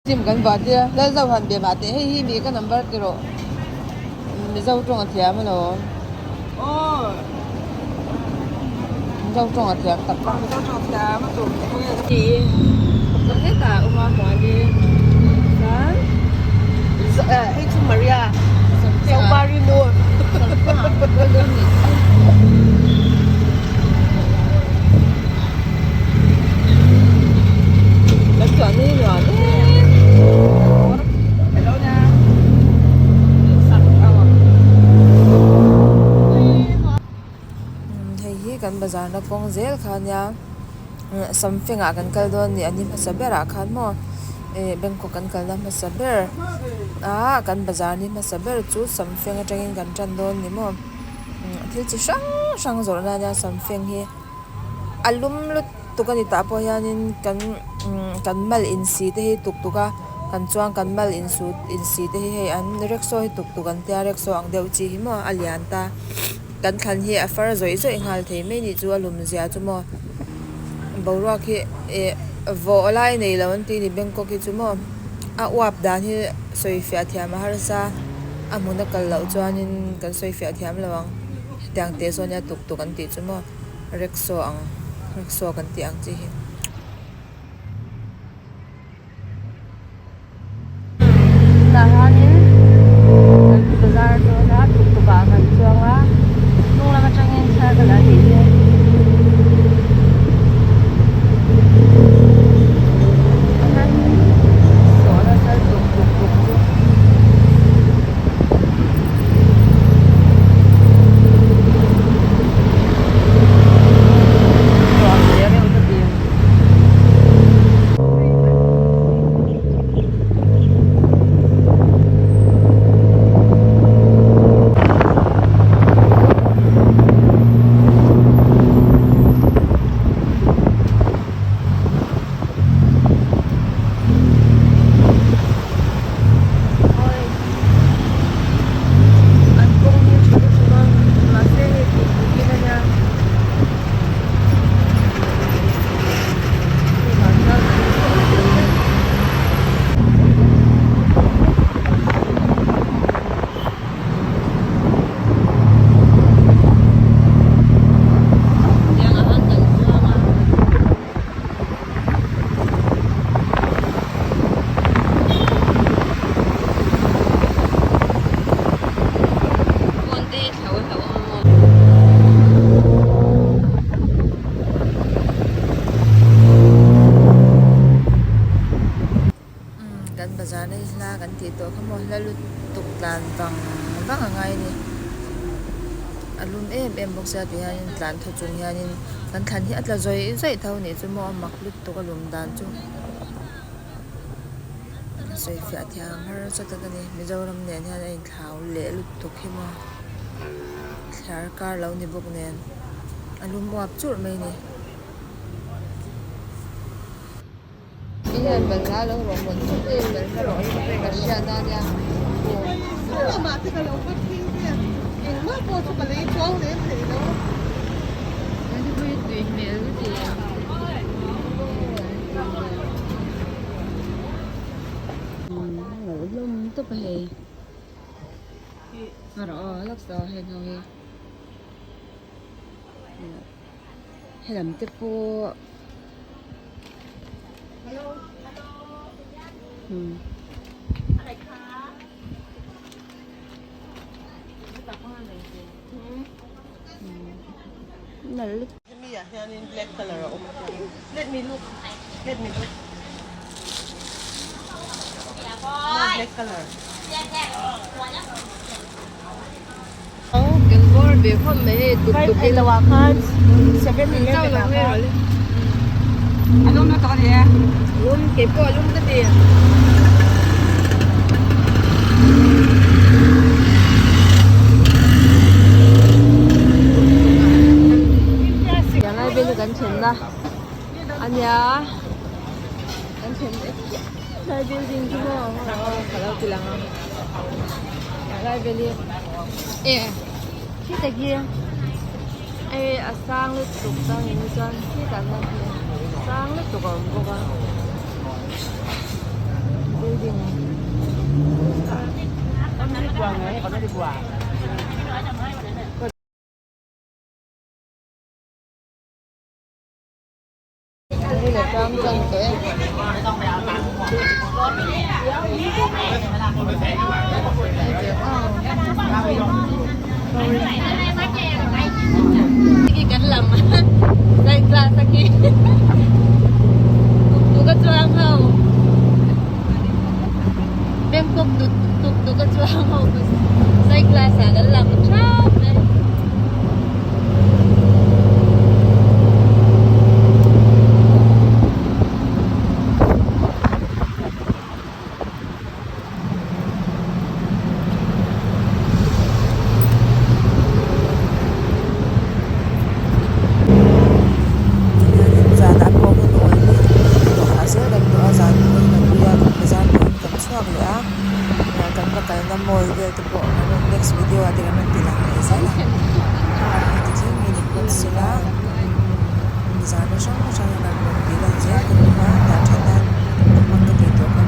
Sim kan vah tir a, Lalzo han be mah teh, hei hi mi ka number ti rawh, Mizo tawng a thiam alawm. Mizo tawng a thiam tak tak. Mizo tawng a thiam a tur Ti hetah a awm a hmuani chuan Hei chu Maria Sopari nu. Kan chuan ni nuam em. Hei hi kan bazar na kawng zel kha ania samfeng ah kan kal dawn a ni a ni hmasa berah khan maw eh Bangkok kan kalna hmasa ber ah kan bazar ni hmasa ber chu samfeng atangin kan tan dawn a ni maw thil chi hrang hrang zawrhna ania samfeng hi a lum lutuk a ni tah pawh hianin kan kan mal insi te hi tuk tuk a kan chuang kan mal insu insi te hi hei an rickshaw hi tuk tuk an tia rickshaw ang deuh chi hi maw a lian ta. Kan thlan hi a far zawih zawih nghal thei mai nih chu a lum zia chu maw boruak hi eh vawh lai nei lo an tih ni Bangkok hi chu maw a uap dan hi sawi fiah thiam a harsa a hmun a kal loh chuanin kan sawi fiah thiam lo ang hetiang teh sawn nia tuk tuk an tih chu maw rickshaw ang rickshaw kan tih ang chi hi. Tah hianin kan bazar dawn a tuk tuk ah kan chuang a hnung lam atangin thla ka la nih hi. Sawhna sal tuk tuk tuk chu. Nuam ve reuh ka ti. An kawng hi tha lutuk a mahse hei tih tukin a nia. Kan bazar na hi hla kan tih tawh kha maw hla lutuk tlan vang vang a ngai a ni a lum em em bawk sia tih hianin tlan thaw chung hianin kan thlan hi a tla zawih zawih tho a nih chu maw a mak lutuk a lum dan chu. Sawi fiah thiam harsa tak a ni Mizoram nen hian a inthlau leh lutuk hi maw thliar kar lo ni bawk nen a lum uap churh mai a ni. Hlawm tawp a hei a rawh aw lawk saw heng ho hi helam te pawh nalh. Hemi ah hianin black colour a awm a let me look let me look no black colour Kan bawr ve khawp mai hei tuk tuk in ah khan 7-Eleven ah khan a lum lutuk a ni e lum keipawh a lum ka ti. Tianglai vel hi kan thlenna a nia kan thlen tlai building chu maw ka lo ti lang ang tianglai vel hi eh khitah khi hei a sang lutuk chuan chuan khitah hian sang lutuk a awm bawk a. Building. Hei le tlang tlang tawh e. Kan lam zai class a khi tuk tuk a chuang ho Bangkok tuk tuk a chuang ho zai class ah kan lam thap mai. Zanah pawh hun awl hi dawhah zel kan duh a zan hun kan ui a kan bazar pawhin kan chhuak leh a kan va kalna mall vel te pawh kan rawn next video ah te kan rawn ti lang leh zel a heti thleng hi ni phawt sela zan hrang hrang hian an rawn ti lang zel ka tum a dah that nan a hmang ka tih tawh kha.